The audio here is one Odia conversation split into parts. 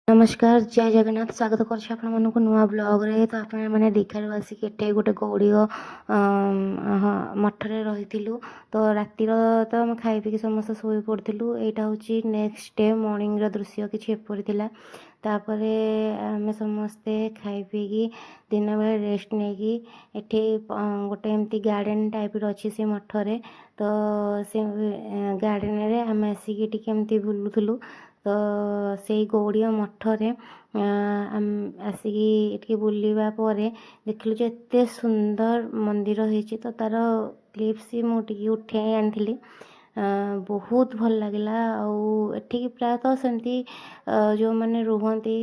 ନମସ୍କାର, ଜୟ ଜଗନ୍ନାଥ। ସ୍ୱାଗତ କରୁଛି ଆପଣମାନଙ୍କୁ ନୂଆ ବ୍ଲଗ୍ରେ। ତ ଆପଣମାନେ ଦୀଘାରୁ ଆସିକି ଏଠି ଗୋଟେ ଗୌଡ଼ୀୟ ମଠରେ ରହିଥିଲୁ। ତ ରାତିର ତ ଆମେ ଖାଇ ପିଇକି ସମସ୍ତେ ଶୋଇ ପଡ଼ିଥିଲୁ। ଏଇଟା ହେଉଛି ନେକ୍ସଟ ଡେ ମର୍ଣ୍ଣିଂର ଦୃଶ୍ୟ, କିଛି ଏପରି ଥିଲା। ତାପରେ ଆମେ ସମସ୍ତେ ଖାଇ ପିଇକି ଦିନବେଳେ ରେଷ୍ଟ ନେଇକି ଏଠି ଗୋଟେ ଏମିତି ଗାର୍ଡ଼େନ୍ ଟାଇପ୍ର ଅଛି ସେ ମଠରେ। ତ ସେ ଗାର୍ଡ଼େନରେ ଆମେ ଆସିକି ଟିକେ ଏମିତି ବୁଲୁଥିଲୁ। ତ ସେଇ ଗୌଡ଼ୀୟ ମଠରେ ଆସିକି ଟିକେ ବୁଲିବା ପରେ ଦେଖିଲୁ ଯେ ଏତେ ସୁନ୍ଦର ମନ୍ଦିର ହେଇଛି। ତ ତା'ର କ୍ଲିପ୍ସ ମୁଁ ଟିକେ ଉଠେଇ ଆଣିଥିଲି। ବହୁତ ଭଲ ଲାଗିଲା। ଆଉ ଏଠିକି ପ୍ରାୟତଃ ସେମିତି ଯେଉଁମାନେ ରୁହନ୍ତି,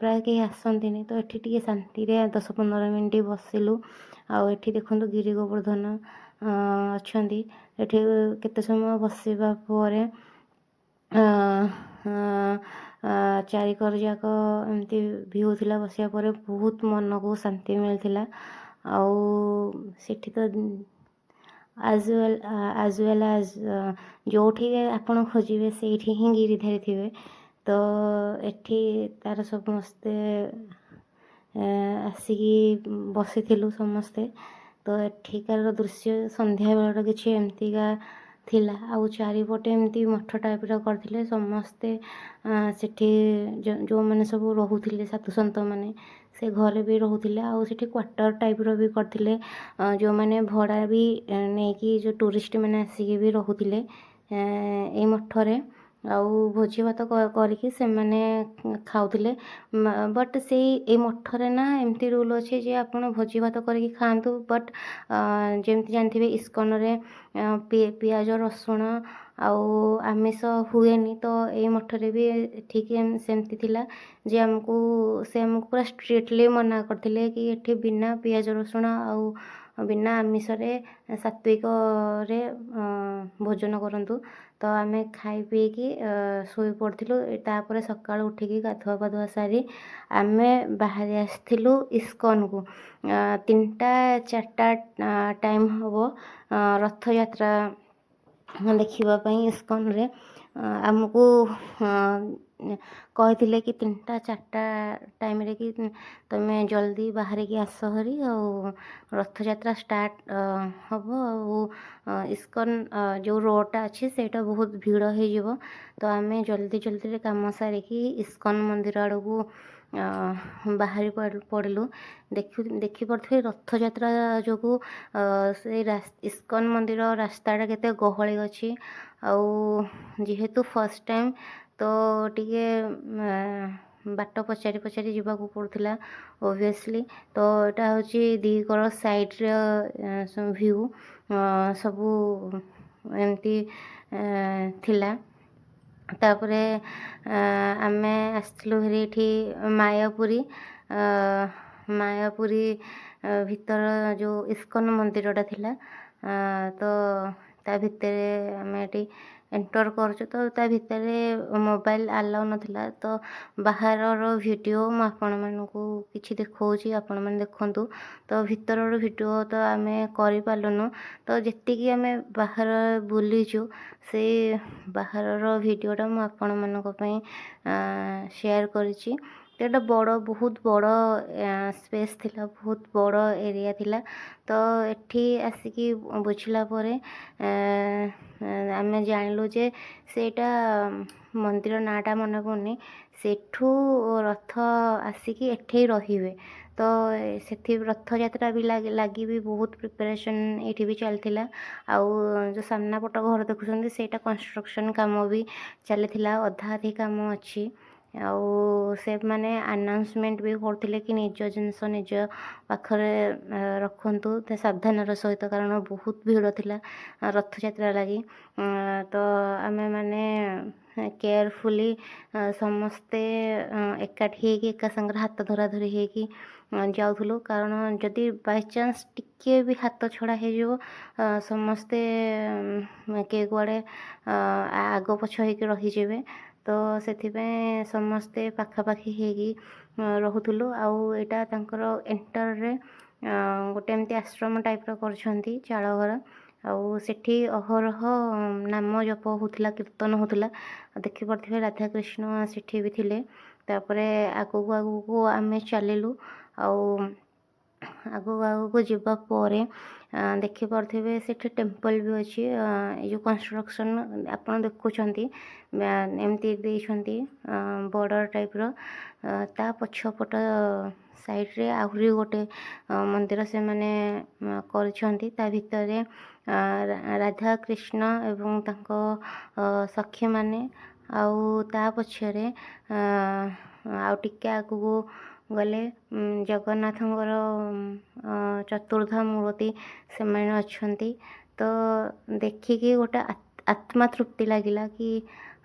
ପ୍ରାୟ କେହି ଆସନ୍ତିନି। ତ ଏଠି ଟିକେ ଶାନ୍ତିରେ 10-15 ମିନିଟ୍ ବସିଲୁ। ଆଉ ଏଠି ଦେଖନ୍ତୁ, ଗିରି ଗୋବର୍ଦ୍ଧନ ଅଛନ୍ତି। ଏଠି କେତେ ସମୟ ବସିବା ପରେ ଚାରିକର ଯାକ ଏମିତି ଭିଉ ଥିଲା। ବସିବା ପରେ ବହୁତ ମନକୁ ଶାନ୍ତି ମିଳିଥିଲା। ଆଉ ସେଠି ତ ଆଜ୍ ୱେଲ୍ ଆଜ୍ ଯେଉଁଠି ଆପଣ ଖୋଜିବେ, ସେଇଠି ହିଁ ଗିରିଧାରୀ ଥିବେ। ତ ଏଠି ତାର ସମସ୍ତେ ଆସିକି ବସିଥିଲୁ ସମସ୍ତେ। ତ ଏଠିକାର ଦୃଶ୍ୟ ସନ୍ଧ୍ୟାବେଳର କିଛି ଏମିତିକା ଥିଲା। ଆଉ ଚାରିପଟେ ଏମିତି ମଠ ଟାଇପ୍ର କରିଥିଲେ ସମସ୍ତେ। ସେଠି ଯେଉଁମାନେ ସବୁ ରହୁଥିଲେ, ସାଧୁସନ୍ଥମାନେ ସେ ଘରେ ବି ରହୁଥିଲେ। ଆଉ ସେଠି କ୍ୱାର୍ଟର ଟାଇପ୍ର ବି କରିଥିଲେ, ଯେଉଁମାନେ ଭଡ଼ା ବି ନେଇକି, ଯେଉଁ ଟୁରିଷ୍ଟ ମାନେ ଆସିକି ବି ରହୁଥିଲେ ଏଇ ମଠରେ। ଆଉ ଭୋଜି ଭାତ କରିକି ସେମାନେ ଖାଉଥିଲେ। ବଟ୍ ସେଇ ଏଇ ମଠରେ ନା ଏମିତି ରୁଲ୍ ଅଛି ଯେ ଆପଣ ଭୋଜି ଭାତ କରିକି ଖାଆନ୍ତୁ, ବଟ୍ ଯେମିତି ଜାଣିଥିବେ, ଇସ୍କନରେ ପିଆଜ ରସୁଣ ଆଉ ଆମିଷ ହୁଏନି। ତ ଏଇ ମଠରେ ବି ଠିକ୍ ସେମିତି ଥିଲା ଯେ ଆମକୁ ପୁରା ଷ୍ଟ୍ରିକ୍ଟଲି ମନା କରିଥିଲେ କି ଏଠି ବିନା ପିଆଜ ରସୁଣ ଆଉ ବିନା ଆମିଷରେ, ସାତ୍ଵିକରେ ଭୋଜନ କରନ୍ତୁ। ତ ଆମେ ଖାଇ ପିଇକି ଶୋଇ ପଡ଼ିଥିଲୁ। ତାପରେ ସକାଳୁ ଉଠିକି ଗାଧୁଆ ପାଧୁଆ ସାରି ଆମେ ବାହାରି ଆସିଥିଲୁ ଇସ୍କନକୁ। 3ଟା 4ଟା ଟାଇମ୍ ହେବ, ରଥଯାତ୍ରା ଦେଖିବା ପାଇଁ। ଇସ୍କନରେ ଆମକୁ କହିଥିଲେ କି 3ଟା 4ଟା ଟାଇମ୍ରେ କି ତୁମେ ଜଲ୍ଦି ବାହାରିକି ଆସ ହେରି, ଆଉ ରଥଯାତ୍ରା ଷ୍ଟାର୍ଟ ହେବ, ଆଉ ଇସ୍କନ ଯେଉଁ ରୋଡ଼ଟା ଅଛି, ସେଇଟା ବହୁତ ଭିଡ଼ ହେଇଯିବ। ତ ଆମେ ଜଲ୍ଦି ଜଲ୍ଦିରେ କାମ ସାରିକି ଇସ୍କନ ମନ୍ଦିର ଆଡ଼କୁ ବାହାରି ପଡ଼ିଲୁ। ଦେଖିପାରୁଥିବେ, ରଥଯାତ୍ରା ଯୋଗୁଁ ସେଇ ଇସ୍କନ ମନ୍ଦିର ରାସ୍ତାଟା କେତେ ଗହଳି ଅଛି। ଆଉ ଯେହେତୁ ଫାର୍ଷ୍ଟ ଟାଇମ୍, ତ ଟିକେ ବାଟ ପଚାରି ପଚାରି ଯିବାକୁ ପଡ଼ୁଥିଲା ଓଭିୟସଲି। ତ ଏଇଟା ହେଉଛି ଦୁଇକର ସାଇଡ଼୍ର ଭ୍ୟୁ, ସବୁ ଏମିତି ଥିଲା। ତାପରେ ଆମେ ଆସିଥିଲୁ ହେରି ଏଠି ମାୟାପୁରୀ। ମାୟାପୁରୀ ଭିତର ଯେଉଁ ଇସ୍କନ ମନ୍ଦିରଟା ଥିଲା, ତ ତା ଭିତରେ ଆମେ ଏଠି ଏଣ୍ଟର କରୁଛୁ। ତ ତା ଭିତରେ ମୋବାଇଲ ଆଲାଉ ନଥିଲା। ତ ବାହାରର ଭିଡ଼ିଓ ମୁଁ ଆପଣମାନଙ୍କୁ କିଛି ଦେଖାଉଛି, ଆପଣମାନେ ଦେଖନ୍ତୁ। ତ ଭିତରର ଭିଡ଼ିଓ ତ ଆମେ କରିପାରିଲୁନୁ। ତ ଯେତିକି ଆମେ ବାହାର ବୁଲିଛୁ, ସେଇ ବାହାରର ଭିଡ଼ିଓଟା ମୁଁ ଆପଣମାନଙ୍କ ପାଇଁ ସେୟାର କରିଛି। ତ ଏଇଟା ବଡ଼, ବହୁତ ବଡ଼ ସ୍ପେସ୍ ଥିଲା, ବହୁତ ବଡ଼ ଏରିଆ ଥିଲା। ତ ଏଠି ଆସିକି ବୁଝିଲା ପରେ ଆମେ ଜାଣିଲୁ ଯେ ସେଇଟା ମନ୍ଦିର ନାଁଟା ମନେ ପଡ଼ୁନି, ସେଠୁ ରଥ ଆସିକି ଏଠି ରହିବେ। ତ ସେଠି ରଥଯାତ୍ରା ବି ଲାଗି ବି ବହୁତ ପ୍ରିପାରେସନ୍ ଏଇଠି ବି ଚାଲିଥିଲା। ଆଉ ଯେଉଁ ସାମ୍ନା ପଟ ଘର ଦେଖୁଛନ୍ତି, ସେଇଟା କନଷ୍ଟ୍ରକ୍ସନ୍ କାମ ବି ଚାଲିଥିଲା, ଅଧା ଅଧି କାମ ଅଛି। ଆଉ ସେମାନେ ଆନାଉନ୍ସମେଣ୍ଟ ବି କରୁଥିଲେ କି ନିଜ ଜିନିଷ ନିଜ ପାଖରେ ରଖନ୍ତୁ ସାବଧାନର ସହିତ, କାରଣ ବହୁତ ଭିଡ଼ ଥିଲା ରଥଯାତ୍ରା ଲାଗି। ତ ଆମେମାନେ କେୟାରଫୁଲି ସମସ୍ତେ ଏକାଠି ହେଇକି, ଏକା ସାଙ୍ଗରେ ହାତ ଧରା ଧରି ହେଇକି ଯାଉଥିଲୁ, କାରଣ ଯଦି ବାଇଚାନ୍ସ ଟିକିଏ ବି ହାତ ଛଡ଼ା ହେଇଯିବ, ସମସ୍ତେ କିଏ କୁଆଡ଼େ ଆଗ ପଛ ହେଇକି ରହିଯିବେ। ତ ସେଥିପାଇଁ ସମସ୍ତେ ପାଖାପାଖି ହେଇକି ରହୁଥିଲୁ। ଆଉ ଏଇଟା ତାଙ୍କର ଏଣ୍ଟରରେ ଗୋଟେ ଏମିତି ଆଶ୍ରମ ଟାଇପ୍ର କରିଛନ୍ତି, ଚାଳ ଘର। ଆଉ ସେଠି ଅହରହ ନାମ ଜପ ହେଉଥିଲା, କୀର୍ତ୍ତନ ହେଉଥିଲା। ଦେଖିପାରୁଥିବେ, ରାଧାକୃଷ୍ଣ ସେଠି ବି ଥିଲେ। ତାପରେ ଆଗକୁ ଆଗକୁ ଆମେ ଚାଲିଲୁ ଆଉ ଆଗକୁ ଆଗକୁ ଯିବା ପରେ ଦେଖିପାରୁଥିବେ ସେଠି ଟେମ୍ପଲ୍ ବି ଅଛି। ଏଇ ଯେଉଁ କନଷ୍ଟ୍ରକ୍ସନ୍ ଆପଣ ଦେଖୁଛନ୍ତି, ଏମିତି ଦେଇଛନ୍ତି ବର୍ଡ଼ର ଟାଇପ୍ର। ତା ପଛପଟ ସାଇଡ଼୍ରେ ଆହୁରି ଗୋଟେ ମନ୍ଦିର ସେମାନେ କରିଛନ୍ତି। ତା ଭିତରେ ରାଧା କୃଷ୍ଣ ଏବଂ ତାଙ୍କ ସଖୀମାନେ, ଆଉ ତା ପଛରେ ଆଉ ଟିକେ ଆଗକୁ ଗଲେ ଜଗନ୍ନାଥଙ୍କର ଚତୁର୍ଦ୍ଧା ମୂର୍ତ୍ତି ସେମାନେ ଅଛନ୍ତି। ତ ଦେଖିକି ଗୋଟେ ଆତ୍ମା ତୃପ୍ତି ଲାଗିଲା କି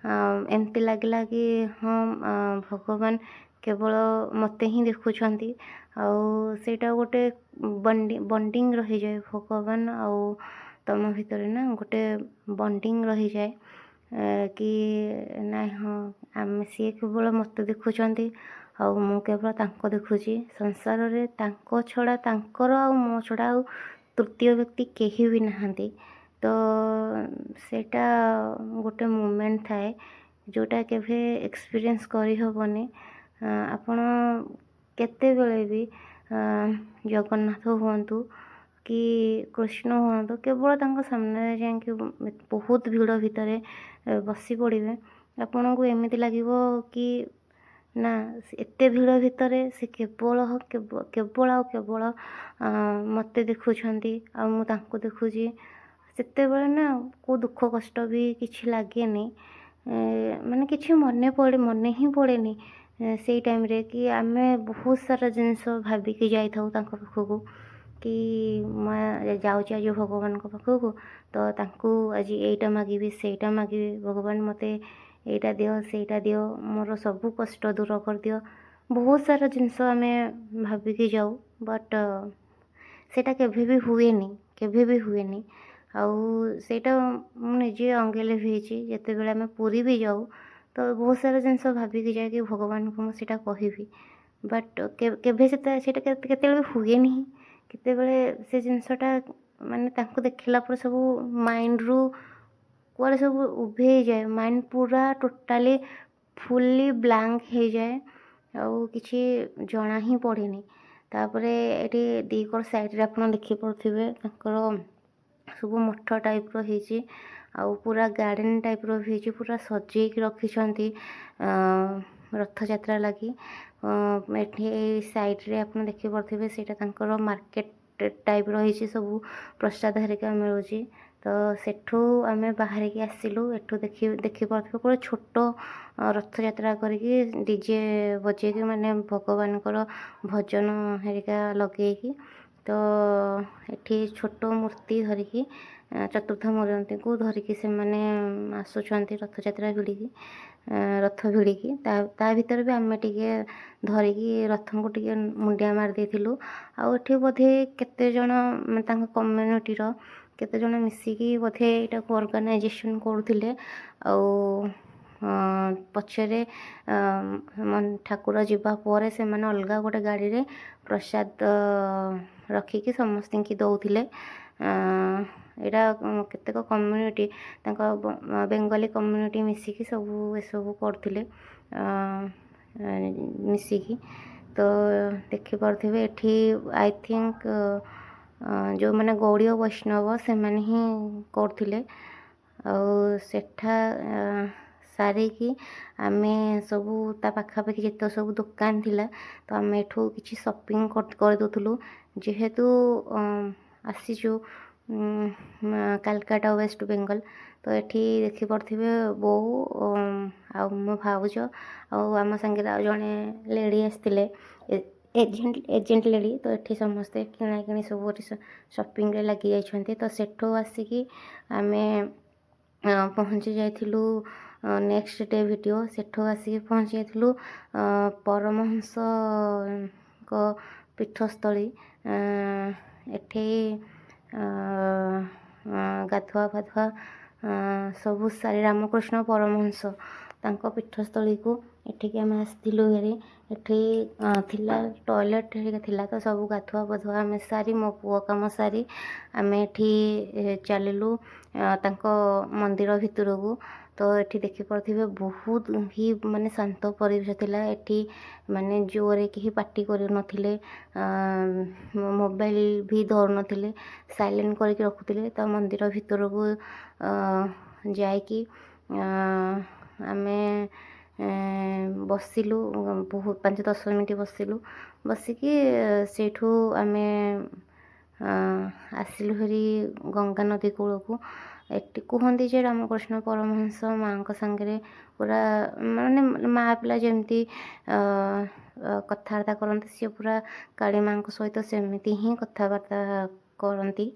ଏମିତି ଲାଗିଲା କି ହଁ, ଭଗବାନ କେବଳ ମୋତେ ହିଁ ଦେଖୁଛନ୍ତି। ଆଉ ସେଇଟା ଗୋଟେ ବଣ୍ଡିଙ୍ଗ ରହିଯାଏ ଭଗବାନ ଆଉ ତମ ଭିତରେ ନା, ଗୋଟେ ବଣ୍ଡିଙ୍ଗ ରହିଯାଏ କି ନାଇଁ, ହଁ, ଆମେ ସିଏ କେବଳ ମୋତେ ଦେଖୁଛନ୍ତି ଆଉ ମୁଁ କେବଳ ତାଙ୍କ ଦେଖୁଛି। ସଂସାରରେ ତାଙ୍କ ଛଡ଼ା, ତାଙ୍କର ଆଉ ମୋ ଛଡ଼ା ଆଉ ତୃତୀୟ ବ୍ୟକ୍ତି କେହି ବି ନାହାନ୍ତି। ତ ସେଇଟା ଗୋଟେ ମୋମେଣ୍ଟ ଥାଏ ଯେଉଁଟା କେବେ ଏକ୍ସପିରିଏନ୍ସ କରିହେବନି। ଆପଣ କେତେବେଳେ ବି ଜଗନ୍ନାଥ ହୁଅନ୍ତୁ କି କୃଷ୍ଣ ହୁଅନ୍ତୁ, କେବଳ ତାଙ୍କ ସାମ୍ନାରେ ଯାଇକି ବହୁତ ଭିଡ଼ ଭିତରେ ବସି ପଡ଼ିବେ, ଆପଣଙ୍କୁ ଏମିତି ଲାଗିବ କି ନା, ଏତେ ଭିଡ଼ ଭିତରେ ସେ କେବଳ କେବଳ ଆଉ କେବଳ ମୋତେ ଦେଖୁଛନ୍ତି ଆଉ ମୁଁ ତାଙ୍କୁ ଦେଖୁଛି। ସେତେବେଳେ ନା କେଉଁ ଦୁଃଖ କଷ୍ଟ ବି କିଛି ଲାଗେନି, ମାନେ କିଛି ମନେ ପଡ଼େ ମନେ ହିଁ ପଡ଼େନି ସେଇ ଟାଇମ୍ରେ କି ଆମେ ବହୁତ ସାରା ଜିନିଷ ଭାବିକି ଯାଇଥାଉ ତାଙ୍କ ପାଖକୁ କି ମୁଁ ଯାଉଛି ଆଜି ଭଗବାନଙ୍କ ପାଖକୁ, ତ ତାଙ୍କୁ ଆଜି ଏଇଟା ମାଗିବି, ସେଇଟା ମାଗିବି, ଭଗବାନ ମୋତେ ଏଇଟା ଦିଅ, ସେଇଟା ଦିଅ, ମୋର ସବୁ କଷ୍ଟ ଦୂର କରିଦିଅ। ବହୁତ ସାରା ଜିନିଷ ଆମେ ଭାବିକି ଯାଉ, ବଟ୍ ସେଇଟା କେବେ ବି ହୁଏନି, କେବେ ବି ହୁଏନି। ଆଉ ସେଇଟା ମୁଁ ନିଜେ ଅଙ୍ଗେ ଲିଭେଇଛି। ଯେତେବେଳେ ଆମେ ପୁରୀ ବି ଯାଉ, ତ ବହୁତ ସାରା ଜିନିଷ ଭାବିକି ଯାଏ କି ଭଗବାନଙ୍କୁ ମୁଁ ସେଇଟା କହିବି, ବଟ୍ କେବେ ସେଟା ସେଇଟା କେତେବେଳେ ବି ହୁଏନି। କେତେବେଳେ ସେ ଜିନିଷଟା ମାନେ ତାଙ୍କୁ ଦେଖିଲା ପରେ ସବୁ ମାଇଣ୍ଡରୁ କୁଆଡ଼େ ସବୁ ଉଭେଇ ଯାଏ। ମାଇଣ୍ଡ ପୁରା ଟୋଟାଲି ଫୁଲି ବ୍ଲାଙ୍କ ହେଇଯାଏ ଆଉ କିଛି ଜଣା ହିଁ ପଡ଼େନି। ତାପରେ ଏଠି ଦୁଇ କଡ଼ ସାଇଡ଼୍ରେ ଆପଣ ଦେଖିପାରୁଥିବେ ତାଙ୍କର ସବୁ ମଠ ଟାଇପ୍ର ହେଇଛି ଆଉ ପୁରା ଗାର୍ଡ଼େନ୍ ଟାଇପ୍ର ବି ହେଇଛି। ପୁରା ସଜେଇକି ରଖିଛନ୍ତି ରଥଯାତ୍ରା ଲାଗି। ଏଠି ଏଇ ସାଇଡ଼୍ରେ ଆପଣ ଦେଖିପାରୁଥିବେ ସେଇଟା ତାଙ୍କର ମାର୍କେଟ ଟାଇପ୍ର ହେଇଛି, ସବୁ ପ୍ରସାଦ ହେରିକା ମିଳୁଛି। ତ ସେଠୁ ଆମେ ବାହାରିକି ଆସିଲୁ। ଏଠୁ ଦେଖିପାରୁଥିବେ ପୁରା ଛୋଟ ରଥଯାତ୍ରା କରିକି, ଡିଜେ ବଜେଇକି, ମାନେ ଭଗବାନଙ୍କର ଭଜନ ହେରିକା ଲଗେଇକି, ତ ଏଠି ଛୋଟ ମୂର୍ତ୍ତି ଧରିକି, ଚତୁର୍ଦ୍ଧା ମୂର୍ତ୍ତିଙ୍କୁ ଧରିକି ସେମାନେ ଆସୁଛନ୍ତି ରଥଯାତ୍ରା ଭିଡ଼ିକି, ରଥ ଭିଡ଼ିକି। ତା ଭିତରେ ବି ଆମେ ଟିକେ ଧରିକି ରଥଙ୍କୁ ଟିକେ ମୁଣ୍ଡିଆ ମାରି ଦେଇଥିଲୁ। ଆଉ ଏଠି ବୋଧେ କେତେ ଜଣ ତାଙ୍କ କମ୍ୟୁନିଟିର କେତେ ଜଣ ମିଶିକି ବୋଧେ ଏଇଟାକୁ ଅର୍ଗାନାଇଜେସନ୍ କରୁଥିଲେ। ଆଉ ପଛରେ ଠାକୁର ଯିବା ପରେ ସେମାନେ ଅଲଗା ଗୋଟେ ଗାଡ଼ିରେ ପ୍ରସାଦ ରଖିକି ସମସ୍ତଙ୍କୁ ଦେଉଥିଲେ। ଏଇଟା କେତେକ କମ୍ୟୁନିଟି, ତାଙ୍କ ବେଙ୍ଗଲୀ କମ୍ୟୁନିଟି ମିଶିକି ସବୁ ଏସବୁ କରୁଥିଲେ ମିଶିକି। ତ ଦେଖିପାରୁଥିବେ ଏଠି I think ଯେଉଁମାନେ ଗୌଡ଼ୀୟ ବୈଷ୍ଣବ ସେମାନେ ହିଁ କରୁଥିଲେ। ଆଉ ସେଠା ସାରିକି ଆମେ ସବୁ ତା ପାଖାପାଖି ଯେତେ ସବୁ ଦୋକାନ ଥିଲା, ତ ଆମେ ଏଠୁ କିଛି ସପିଂ କରିଦେଉଥିଲୁ। ଯେହେତୁ ଆସିଛୁ କାଲକାଟା, ୱେଷ୍ଟ ବେଙ୍ଗଲ, ତ ଏଠି ଦେଖିପାରୁଥିବେ ବୋଉ ଆଉ ମୋ ଭାଉଜ ଆଉ ଆମ ସାଙ୍ଗରେ ଆଉ ଜଣେ ଲେଡ଼ି ଆସିଥିଲେ, ଏଜେଣ୍ଟ ଲେଡ଼ି। ତ ଏଠି ସମସ୍ତେ କିଣାକିଣି ସବୁ ଏଠି ସପିଂରେ ଲାଗି ଯାଇଛନ୍ତି। ତ ସେଠୁ ଆସିକି ଆମେ ପହଞ୍ଚି ଯାଇଥିଲୁ, ନେକ୍ସଟ ଡେ ଭିଡ଼ିଓ, ସେଠୁ ଆସିକି ପହଞ୍ଚି ଯାଇଥିଲୁ ପରମହଂସଙ୍କ ପୀଠସ୍ଥଳୀ। ଏଠି ଗାଧୁଆ ପାଧୁଆ ସବୁ ସାରି ରାମକୃଷ୍ଣ ପରମହଂସ ତାଙ୍କ ପୀଠସ୍ଥଳୀକୁ ଏଠିକି ଆମେ ଆସିଥିଲୁ ହେରି। ଏଠି ଥିଲା ଟଏଲେଟ୍ ହେରିକା ଥିଲା, ତ ସବୁ ଗାଧୁଆ ପାଧୁଆ ଆମେ ସାରି, ମୋ ପୁଅ କାମ ସାରି ଆମେ ଏଠି ଚାଲିଲୁ ତାଙ୍କ ମନ୍ଦିର ଭିତରକୁ। ତ ଏଠି ଦେଖିପାରୁଥିବେ, ବହୁତ ହି ମାନେ ଶାନ୍ତ ପରିବେଶ ଥିଲା ଏଠି। ମାନେ ଜୋରରେ କେହି ପାଟି କରୁନଥିଲେ, ମୋବାଇଲ ବି ଧରୁନଥିଲେ, ସାଇଲେଣ୍ଟ କରିକି ରଖୁଥିଲେ। ତ ମନ୍ଦିର ଭିତରକୁ ଯାଇକି ଆମେ ବସିଲୁ, ବହୁତ 5-10 ମିନିଟ୍ ବସିଲୁ। ବସିକି ସେଇଠୁ ଆମେ ଆସିଲୁ ହେରି ଗଙ୍ଗା ନଦୀ କୂଳକୁ। ଏଠି କୁହନ୍ତି ଯେ ରାମକୃଷ୍ଣ ପରମହଂସ ମାଆଙ୍କ ସାଙ୍ଗରେ ପୁରା ମାନେ ମାଆ ପିଲା ଯେମିତି କଥାବାର୍ତ୍ତା କରନ୍ତି, ସିଏ ପୁରା କାଳୀ ମାଆଙ୍କ ସହିତ ସେମିତି ହିଁ କଥାବାର୍ତ୍ତା କରନ୍ତି।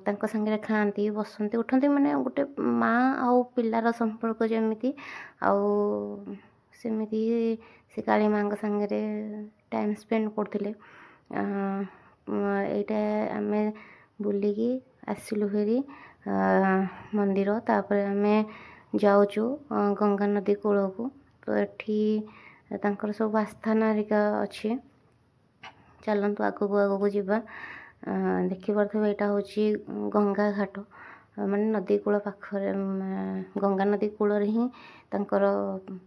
ତାଙ୍କ ସାଙ୍ଗରେ ଖାଆନ୍ତି, ବସନ୍ତି, ଉଠନ୍ତି। ମାନେ ଗୋଟେ ମାଆ ଆଉ ପିଲାର ସମ୍ପର୍କ ଯେମିତି, ଆଉ ସେମିତି ସେ କାଳୀ ମାଆଙ୍କ ସାଙ୍ଗରେ ଟାଇମ୍ ସ୍ପେଣ୍ଡ କରୁଥିଲେ। ଏଇଟା ଆମେ ବୁଲିକି ଆସିଲୁ ହେରି ମନ୍ଦିର। ତାପରେ ଆମେ ଯାଉଛୁ ଗଙ୍ଗା ନଦୀ କୂଳକୁ। ତ ଏଠି ତାଙ୍କର ସବୁ ଆସ୍ଥାନ ହେରିକା ଅଛି। ଚାଲନ୍ତୁ, ଆଗକୁ ଆଗକୁ ଯିବା। ଦେଖିପାରୁଥିବେ, ଏଇଟା ହେଉଛି ଗଙ୍ଗା ଘାଟ, ମାନେ ନଦୀ କୂଳ ପାଖରେ, ଗଙ୍ଗା ନଦୀ କୂଳରେ ହିଁ ତାଙ୍କର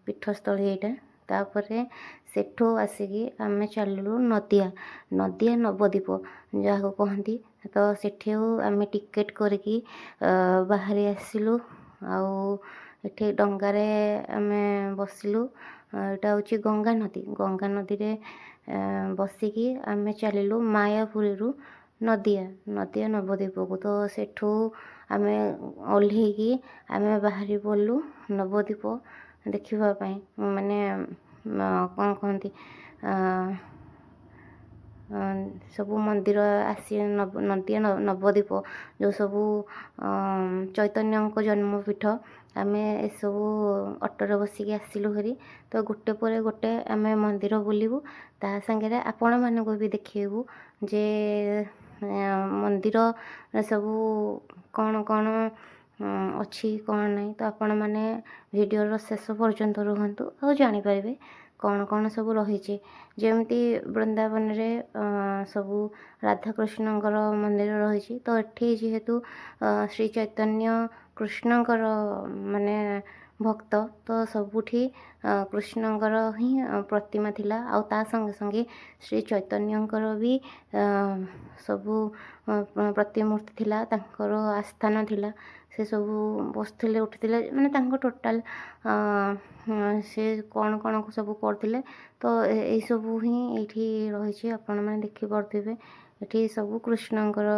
ପୀଠସ୍ଥଳୀ ଏଇଟା। ତାପରେ ସେଠୁ ଆସିକି ଆମେ ଚାଲିଲୁ ନଦିଆ, ନଦିଆ ନବଦ୍ୱୀପ ଯାହାକୁ କହନ୍ତି। ତ ସେଠୁ ଆମେ ଟିକେଟ୍ କରିକି ବାହାରି ଆସିଲୁ ଆଉ ଏଠି ଡଙ୍ଗାରେ ଆମେ ବସିଲୁ। ଏଇଟା ହେଉଛି ଗଙ୍ଗା ନଦୀ। ଗଙ୍ଗା ନଦୀରେ ବସିକି ଆମେ ଚାଲିଲୁ ମାୟାପୁରୀରୁ ନଦିଆ, ନଦିଆ ନବଦ୍ୱୀପକୁ। ତ ସେଠୁ ଆମେ ଓହ୍ଲେଇକି ଆମେ ବାହାରି ପଡ଼ିଲୁ ନବଦ୍ୱୀପ ଦେଖିବା ପାଇଁ। ମାନେ କ'ଣ କହନ୍ତି, ସବୁ ମନ୍ଦିର ଆସି ନଦିଆ ନବଦ୍ୱୀପ ଯେଉଁ ସବୁ ଚୈତନ୍ୟଙ୍କ ଜନ୍ମପୀଠ, ଆମେ ଏସବୁ ଅଟୋରେ ବସିକି ଆସିଲୁ ହେରି। ତ ଗୋଟେ ପରେ ଗୋଟେ ଆମେ ମନ୍ଦିର ବୁଲିବୁ, ତା ସାଙ୍ଗରେ ଆପଣମାନଙ୍କୁ ବି ଦେଖେଇବୁ ଯେ ମନ୍ଦିର ସବୁ କ'ଣ କ'ଣ ଅଛି, କ'ଣ ନାହିଁ। ତ ଆପଣମାନେ ଭିଡ଼ିଓର ଶେଷ ପର୍ଯ୍ୟନ୍ତ ରୁହନ୍ତୁ ଆଉ ଜାଣିପାରିବେ କ'ଣ କ'ଣ ସବୁ ରହିଛି। ଯେମିତି ବୃନ୍ଦାବନରେ ସବୁ ରାଧାକୃଷ୍ଣଙ୍କର ମନ୍ଦିର ରହିଛି, ତ ଏଠି ଯେହେତୁ ଶ୍ରୀ ଚୈତନ୍ୟ କୃଷ୍ଣଙ୍କର ମାନେ ଭକ୍ତ, ତ ସବୁଠି କୃଷ୍ଣଙ୍କର ହିଁ ପ୍ରତିମା ଥିଲା। ଆଉ ତା ସଙ୍ଗେ ସଙ୍ଗେ ଶ୍ରୀ ଚୈତନ୍ୟଙ୍କର ବି ସବୁ ପ୍ରତିମୂର୍ତ୍ତି ଥିଲା, ତାଙ୍କର ଆସ୍ଥାନ ଥିଲା। ସେ ସବୁ ବସୁଥିଲେ, ଉଠୁଥିଲେ, ମାନେ ତାଙ୍କ ଟୋଟାଲ୍ ସେ କ'ଣ କ'ଣ ସବୁ କରୁଥିଲେ, ତ ଏଇସବୁ ହିଁ ଏଇଠି ରହିଛି। ଆପଣମାନେ ଦେଖିପାରୁଥିବେ, ଏଠି ସବୁ କୃଷ୍ଣଙ୍କର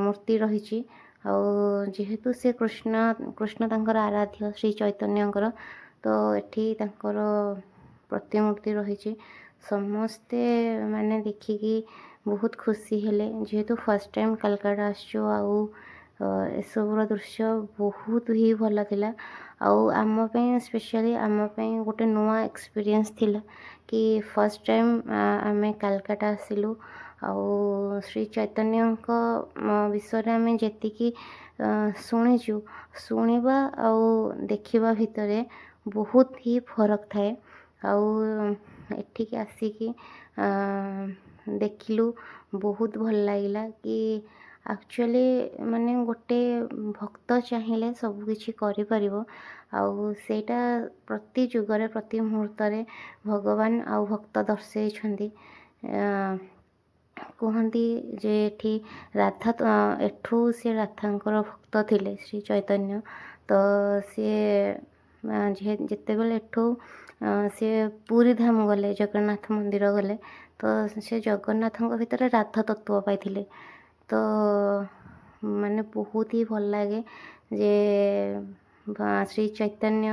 ମୂର୍ତ୍ତି ରହିଛି। ଆଉ ଯେହେତୁ ସେ କୃଷ୍ଣ, କୃଷ୍ଣ ତାଙ୍କର ଆରାଧ୍ୟ ଶ୍ରୀ ଚୈତନ୍ୟଙ୍କର, ତ ଏଠି ତାଙ୍କର ପ୍ରତିମୂର୍ତ୍ତି ରହିଛି। ସମସ୍ତେ ମାନେ ଦେଖିକି ବହୁତ ଖୁସି ହେଲେ, ଯେହେତୁ ଫାର୍ଷ୍ଟ ଟାଇମ୍ କାଲକାଟା ଆସିଛୁ। ଆଉ ଏସବୁର ଦୃଶ୍ୟ ବହୁତ ହି ଭଲ ଥିଲା। ଆଉ ଆମ ପାଇଁ, ସ୍ପେଶିଆଲି ଆମ ପାଇଁ ଗୋଟେ ନୂଆ ଏକ୍ସପିରିଏନ୍ସ ଥିଲା କି ଫାର୍ଷ୍ଟ ଟାଇମ୍ ଆମେ କାଲକାଟା ଆସିଲୁ। ଆଉ ଶ୍ରୀ ଚୈତନ୍ୟଙ୍କ ବିଷୟରେ ଆମେ ଯେତିକି ଶୁଣିଛୁ, ଶୁଣିବା ଆଉ ଦେଖିବା ଭିତରେ ବହୁତ ହି ଫରକ ଥାଏ। ଆଉ ଏଠିକି ଆସିକି ଦେଖିଲୁ, ବହୁତ ଭଲ ଲାଗିଲା କି ଆକ୍ଚୁଆଲି ମାନେ ଗୋଟେ ଭକ୍ତ ଚାହିଁଲେ ସବୁକିଛି କରିପାରିବ। ଆଉ ସେଇଟା ପ୍ରତି ଯୁଗରେ, ପ୍ରତି ମୁହୂର୍ତ୍ତରେ ଭଗବାନ ଆଉ ଭକ୍ତ ଦର୍ଶେଇଛନ୍ତି। କୁହନ୍ତି ଯେ ଏଠି ରାଧା, ଏଠୁ ସେ ରାଧାଙ୍କର ଭକ୍ତ ଥିଲେ ଶ୍ରୀ ଚୈତନ୍ୟ। ତ ସିଏ ଯେତେବେଳେ ଏଠୁ ସିଏ ପୁରୀ ଧାମ ଗଲେ, ଜଗନ୍ନାଥ ମନ୍ଦିର ଗଲେ, ତ ସେ ଜଗନ୍ନାଥଙ୍କ ଭିତରେ ରାଧା ତତ୍ତ୍ୱ ପାଇଥିଲେ। ତ ମାନେ ବହୁତ ହି ଭଲ ଲାଗେ ଯେ ଶ୍ରୀ ଚୈତନ୍ୟ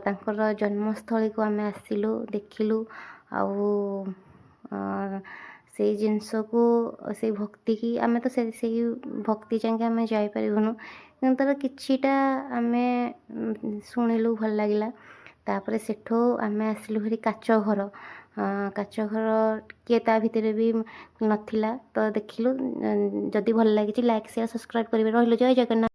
ତାଙ୍କର ଜନ୍ମସ୍ଥଳୀକୁ ଆମେ ଆସିଲୁ, ଦେଖିଲୁ। ଆଉ ସେଇ ଜିନିଷକୁ, ସେଇ ଭକ୍ତିକି ଆମେ ତ ସେଇ ଭକ୍ତି ଯାଏଁକେ ଆମେ ଯାଇପାରିବୁନୁ, କିନ୍ତୁ ତାର କିଛିଟା ଆମେ ଶୁଣିଲୁ, ଭଲ ଲାଗିଲା। ତାପରେ ସେଠୁ ଆମେ ଆସିଲୁ ହେରି କାଚ ଘର। କାଚ ଘର କିଏ ତା ଭିତରେ ବି ନଥିଲା, ତ ଦେଖିଲୁ। ଯଦି ଭଲ ଲାଗିଛି, ଲାଇକ୍, ସେୟାର, ସବସ୍କ୍ରାଇବ୍ କରିବେ। ରହିଲୁ, ଜୟ ଜଗନ୍ନାଥ।